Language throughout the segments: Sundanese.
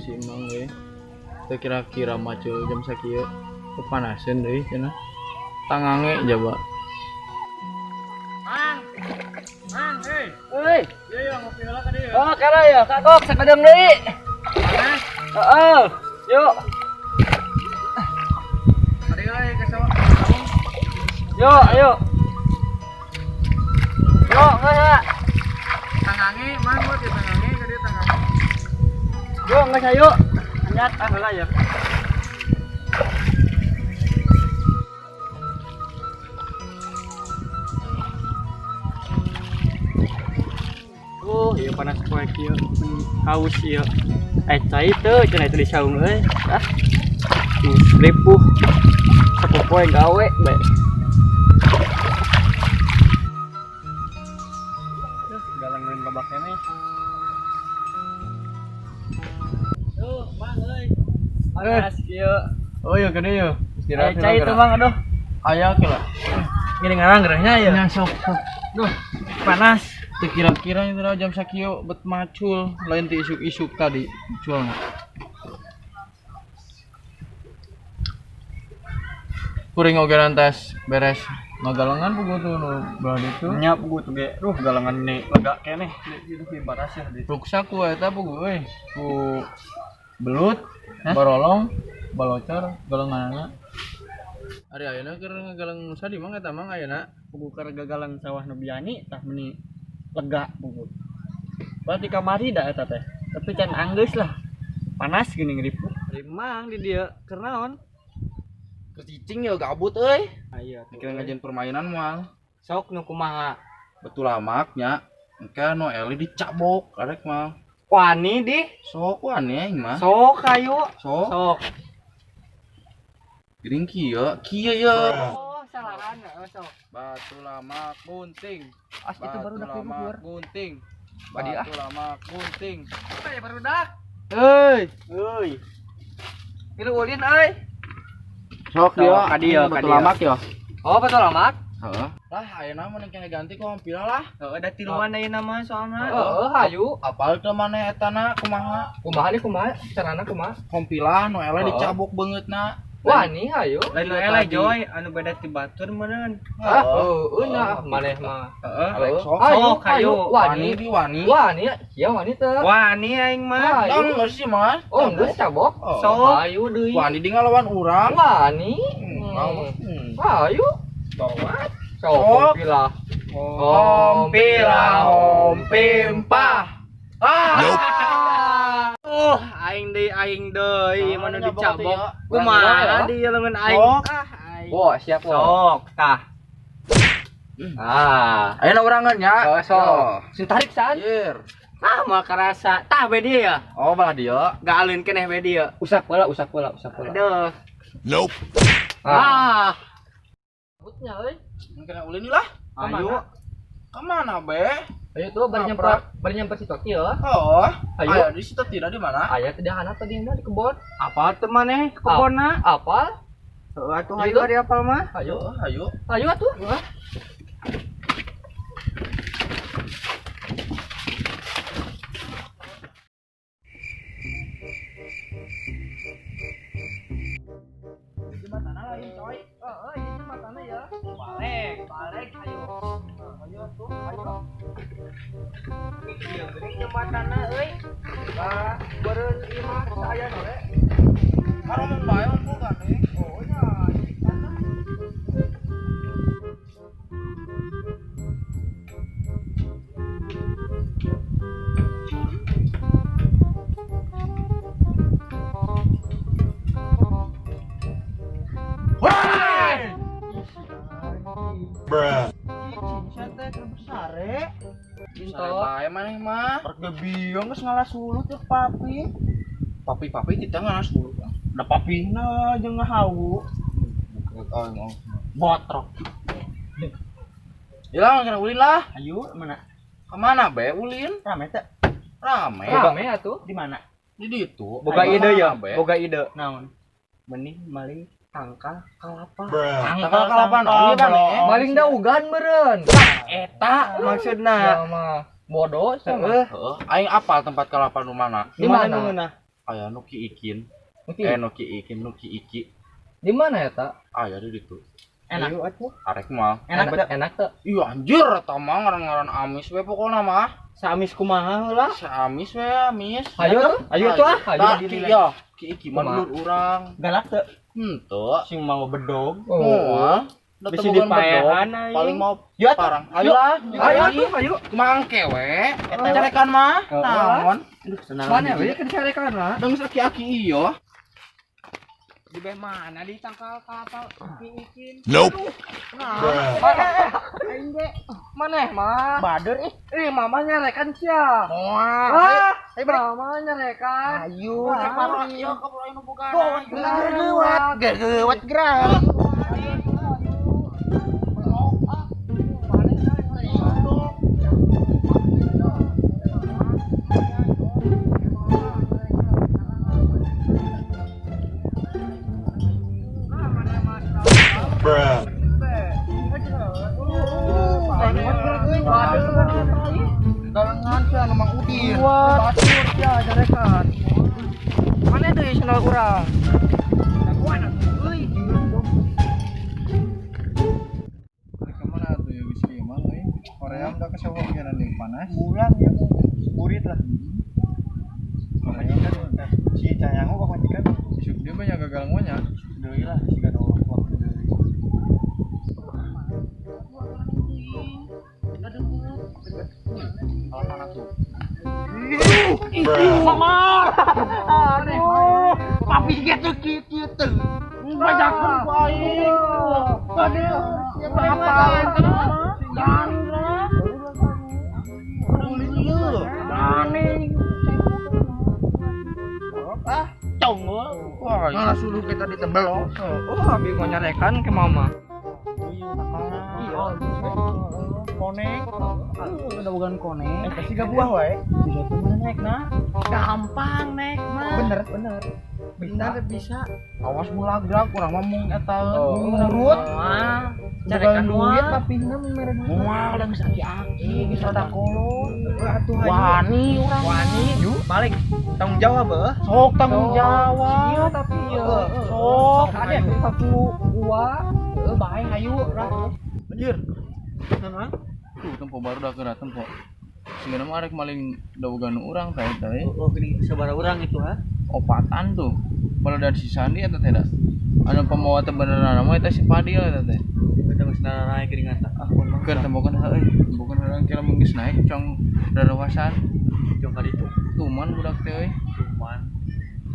Si Mang euy. Teu kira-kira macul jam sakieu kepanasan deui cenah. Tangange jaba. Mang. Mang, hei. Euy. Iya ya ngopi heula ka dieu. Oh, kala ya, kagok sakedeung deui. Panas. Heeh. Yuk. Ka dieu euy ka sawah. Yuk, ayo. Yuk, geus ya. Tangange, Mang, buat ya tangange ka dieu tangange. Yuk, geus ayo. Nyat ah heula ya. Oh, ieu panas poe kieu, haus ieu. Eh, cai teu cenah itu di saung euy. Ah. Ripuh. Sapopoe gawe bae. Duh, galengeun loba keneh. Duh, Mang euy. Panas kieu. Oh iya gede ya. Istirahat. Eh, cai teu Mang aduh. Aya ke lah. Gini ngarang gerehnya ya. Nya sok sok. Duh, panas. Teu kira-kira itu jam sakieu bet macul, lain ti isuk-isuk tadi macul. Kuring oge rantas beres ngagalengan puguh tuh nu belah ditu. Nya puguh tuh ge, duh galengan ini lega keneh di itu panas ya di. Ruksak ku eta puguh euy, ku belut, barolong, balocor, galenganna. Ari ayeuna keur ngagaleng sadi mang eta mang ayeuna. Puguh keur gagalang sawah nu biani tah meni lega puguh. Berarti kamari da eta teh. Tapi can anggeus lah. Panas gini ngeripu. Mang di dieu keur naon? Cicing ya gabut euy. Ayo, Kira ngajian permainan moal. Sok nu kumaha? Betul lamaknya. Engke nu Eli dicabok arek mah. Wani di. Sok wani aing mah. Sok ayo. Sok. Sok. Geuning kieu, kieu ye. Oh, salahan heeh sok. Batu lamak gunting. As itu baru Batu dak lamak gunting. Badi ah. Batu lamak gunting. Euy, barudak. Euy, Euy. Milu ulin euy. Sok dia, ka dieu, ka batu dieu. lamak ya. Oh, betul lamak. Heeh. Lah ayeuna mah kena ganti ku hampir lah. Heeh, da tiluan ayeuna mah soalna. Heeh, hayu. Apal teu maneh etana kumaha? Kumaha nih kumaha? Carana kumaha? Kompilah nu ele Heeh. dicabok beungeutna. Wani hayu. Lain nu eleh joy anu beda ti batur meureun. Ah, heueuh nah maneh mah. Heeh. Arek sok. Hayu, Sok, hayu. hayu. Wani Wani. di wani. Wani, sia wani teh. Wani aing mah. Hayu. Tong geus sih mah. Oh, geus cabok. Oh. Sok. Hayu deui. Wani di ngalawan urang. Wani. Hayu. Tawat. Sok kompilah. Kompilah hompimpah. Ah. Oh, aing deui mana nyabok dicabok. atuh ya. Kumaha di leungeun aing? Sok. Ah, aing. Wah, siap wah. Sok, tah. Ah. Ayeuna urangan nya. Oh, sok. Sing tarik san. Anjir. Ah, moal karasa. Tah be dieu ya. Oh, belah dieu. Gak alun keneh be dieu. Usak bola, usak bola, usak bola. Aduh. Nope. Ah. Butnya euy. Kena ulin lah. Ayo. Kemana be? Ayo tuh bari nyamper si Toti ya. Oh. Ayo. Ayo di situ tidak di mana? Aya teh dahana tadi mah di kebon. Apa teu maneh kebonna? Apa? Heeh, atuh Ayo. ayo ari apal mah. Ayo. Oh, ayo. Ayo atuh. Jembatanna lain coy. Heeh, ini jembatanna ya. Balik, balik ayo. Ayo tuh, ayo. Ieu geuning jembatanna euy. Lah, Beureun ieu mah saya we. karomong bae unggul kan eh. Oh nya. Bruh. Sare sare bae maneh mah. Rek biung geus ngalas sulut ya papi. Papi-papi kita ngalas sulut. Da papihna jeung ngahawu. Oh, mau. Botrok. Ya kena ulin lah. Ayo mana? Kemana be ulin? Rame teh. Rame. Rame atuh. Di mana? Di ditu. Boga Ayo, ide ya, kemana, be? boga ide. Naon? Mending maling tangkal kalapa. Tangkal kalapa naon ieu maneh? Maling daugan meureun. Eta maksudna. Ya mah bodoh sama. Heeh. Heeh, aing apal tempat kalapa nu mana? Di mana? Nu mana? Aya nu Ki Ikin. Nu Ki Ikin, nu Ki Iki. Di mana eta? Aya di ditu. Enak. Arek mah. Enak enak teu? Iya anjir eta mah ngaran-ngaran amis we pokona mah. Saamis kumaha heula? Saamis we amis. Hayu tuh, ayo tuh ah. Hayu ya. Ki Iki mah dulur urang. Galak teu? Henteu. Sing mau bedog. Moal. Bisi dipaehan paling mau parang. Ayo lah. Ayo tuh, ayo. Kumaha engke we? Eta carekan mah. Naon? Aduh, senang. Mana we keur carekan mah? Da geus aki-aki ieu. Di beh mana di tangkal kapal Ki Ikin? Nope. Aing ge. Maneh mah? Bader ih. Ih, mama nyarekan sia. Moal. Ayo balik. Mama nyarekan. Ayo, cek paro ieu kabur anu boga. Geuwat, geuwat gerak. Bruh. Galengan sia nu Mang Udin. Batur sia carekan. Mana deui sendal urang? Dagoan atuh euy. Rek mana atuh ya geus kieu mah euy. Hoream da kesawah kira deui panas. Bulan ya burit lah. Pamajikan si Cayango pamajikan isuk dia banyak gagal ngonya. Deui lah siga waktu deui. Mama. Aduh, papi gitu kieu teu. Bajakeun ku aing. Aduh, apa? Gandra. Maning. Ah, congol. Wah, malah suluh kita ditebel oh. Oh, abi mau nyarekan ke mama. Iya. Konek. Udah bukan konek. Siga buah wae. Bisa tuh mana naik nah? Gampang naik mah. Bener, bener. Bener bisa. Awas mulagrak urang mah mung eta ngurut. Carekan duit tapi hina mere duit. Moal da geus aki-aki geus rada kolot. Atuh wani urang. Wani. Balik tanggung jawab heuh. Sok tanggung jawab. Iya tapi ieu. Sok ada satu gua. Heuh bae hayu urang. Anjir. Naon? Tuh tempo baru dah geura tempo. Sigana mah arek maling dawogan urang teh teh. Oh, gini sabaraha urang itu ha? Opatan tuh. Baru dari si Sandi eta teh da. Anu pemawa teh beneran mah eta si Fadil eta teh. Eta geus naik geuningan tah. Ah, pon mah. Keur tembokan heuh euy. Tembokan heula kira mun geus naik cong rarawasan. Cong ka ditu. Tuman budak teh euy. Tuman.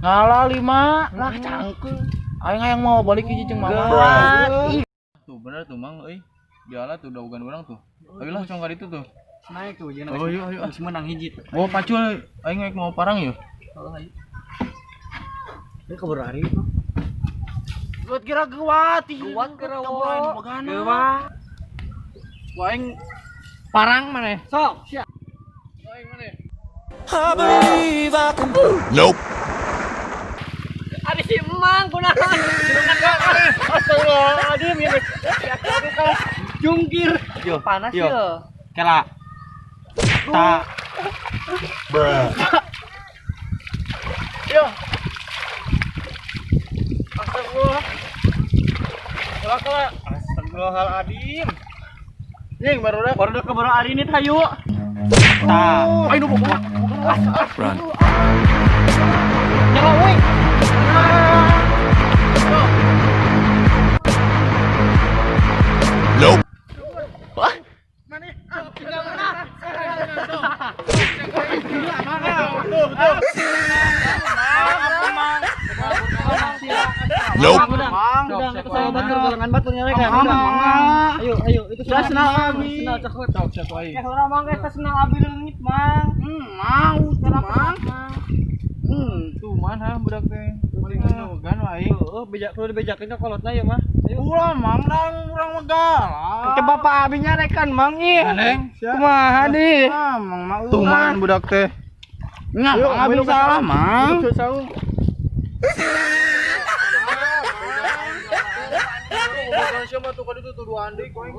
Ngalah lima lah cangkeul. Aing hayang mau balik hiji jeung mama. Tuh bener tuh Mang euy. Diala tuh dawogan urang tuh. Ayolah cong ka ditu tuh. Naik tuh jeung. Oh, ayo ayo. Geus menang hiji. Oh, pacul aing rek mau parang yeuh. Oh, ayo. Ini keburu hari itu. Geuwat kira geuwat. Geuwat kira geuwat. Ku aing parang maneh. Sok, siap. Aing maneh. I believe I can. Nope. Ari si Emang kunaon? Astagfirullahaladzim ya. Jungkir. Panas ya. Kela. Ta. Bruh. Yo. Astagfirullah. Kela kela. Astagfirullahaladzim. Ying baru dah. Baru dah keburu hari ini hayu. Ta. Ayo nu boga. Run. Kela euy. Nope. Nope. Udah, itu sama batur golongan batur nyarekan. Ayo, ayo, itu senal abi. Senal coklat. Sok siap aing. Ya urang mah geus senal abi leungit mang. Mau, mang. Tuman ha budak teh. Maling dawogan aing. Heeh, bejak perlu dibejakeun ka kolotna ya mah. Ayo. Ulah mang dang urang mah galak. Ke bapak abi nyarekan mang ih. Neng, Kumaha di? Ah, mang mah Tuman budak teh. Nya, mang abi salah mang.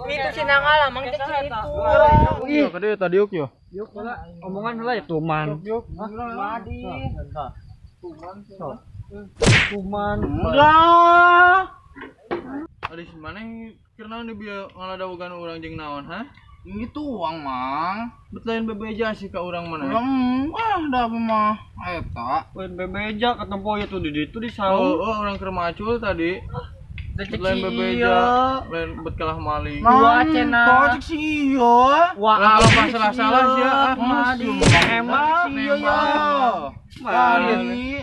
Itu si nangala mang teh itu. Iya, kade tadi yuk yo. Yuk, heula omongan heula ya tuman. Yuk. Madi. Kuman Kuman. Enggak. Ari si maneh keur naon di bieu ngaladawogan urang jeung naon, ha? Ini tuang, Mang. Bet lain bebeja sih ka urang maneh. Urang ah da mah eta. Lain bebeja ketempo ieu tuh di ditu di saung. Oh, urang keur macul tadi. Bet lain bebeja, lain bet kalah maling. Dua cenah. Cek si iya. Wah, Lah kalau salah-salah sih ya. Emang iya ya. Tadi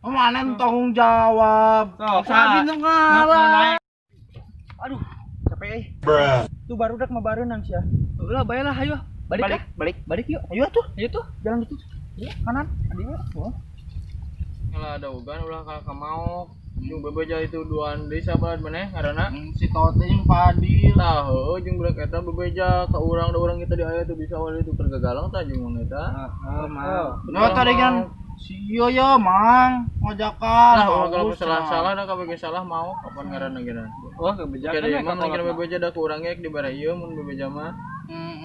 mana tanggung jawab. Sabi nu ngalah. Aduh, capek euy. Bruh. Tuh barudak mah bareunang sia. Ulah bae lah ayo. Balik balik, balik yuk. Ayo tuh. Ayo tuh, jalan itu. Iya, kanan. Adi we. Ngaladawogan ulah kalah ka maok. Jeung bebeja itu duaan deui sabarad maneh ngaranna Si Tote jeung Fadil. Tah heueuh jeung budak eta bebeja ka urang da urang kita di aya tuh bisa awal itu keur gagalang tah jeung mang eta. Heeh, Mang. Nah, tadi kan si iya ya, Mang. Ngajakan. Lah urang kalau salah-salah da kabeh salah mau kapan ngaranna geuna. Wah, kebijakan Kada mah mun kira bebeja da ku urang ge dibere ieu mun bebeja mah.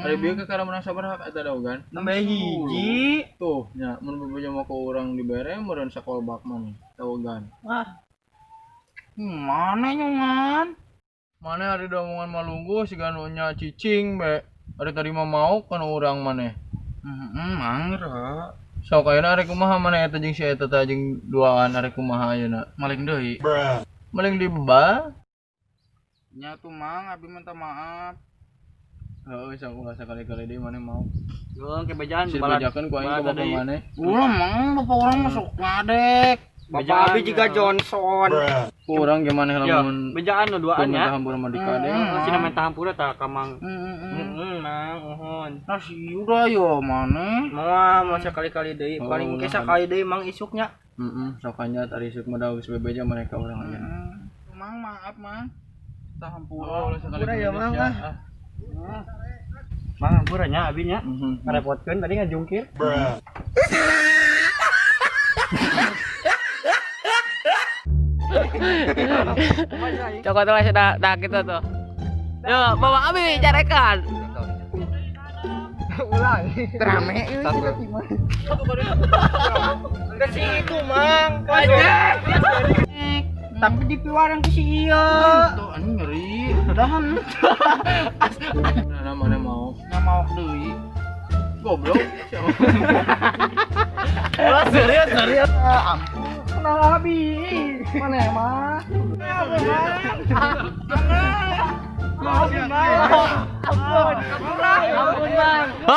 Ari bieu kakara menang sabaraha eta daogan? Nembe hiji. Tuh nya mun bebeja mah ku urang dibere meureun sakolbak mah daogan. Wah, Mana nyungan? Mana ada omongan malunggu siga nu nya cicing be. Ari tadi mah mau kana urang maneh. Heeh, mangga. Sok ayeuna arek kumaha maneh eta jeung si eta teh jeung duaan arek kumaha ayeuna? Maling deui. Bruh. Maling di ba. Nya tuh Mang, abi minta maaf. Heueuh sok ulah sakali-kali deui maneh mau. Geung kebejaan Si bejakeun ku aing ka bapak maneh. Ulah Mang, bapak urang masuk ngadek. Bapak abi juga Johnson. Bruh. Ku urang ge maneh lamun Bejaan nu duaan minta ya. hampura mah dikade. Sina minta hampura tah ka Mang. Heeh, Mang, mohon. Nah, si udah yo maneh. Moal mau sekali-kali deui, paling ke sakali deui Mang isuknya. Heeh, sok anya tadi isuk mah da geus bebeja maneh ka urang aja. Mang, maaf Mang. Minta hampura. Oh, ulah sakali-kali ya, Mang, deui, ah. ah. Mang hampura nya abi nya. Ngarepotkeun tadi ngajungkir. Bruh. Cokot lah sudah dah gitu tuh. Yo, bawa abi carekan. Ulang. Rame Ke situ, Mang. Tapi di piwarang ke si iya. Tuh anjing nyeri. Udahan. Nah, mana mau? Nya maok deui. Goblok. Ulah serius, serius. Ampun. Kenal abi. Mana mah? Ampun, Mang. Ampun. Ampun, Mang.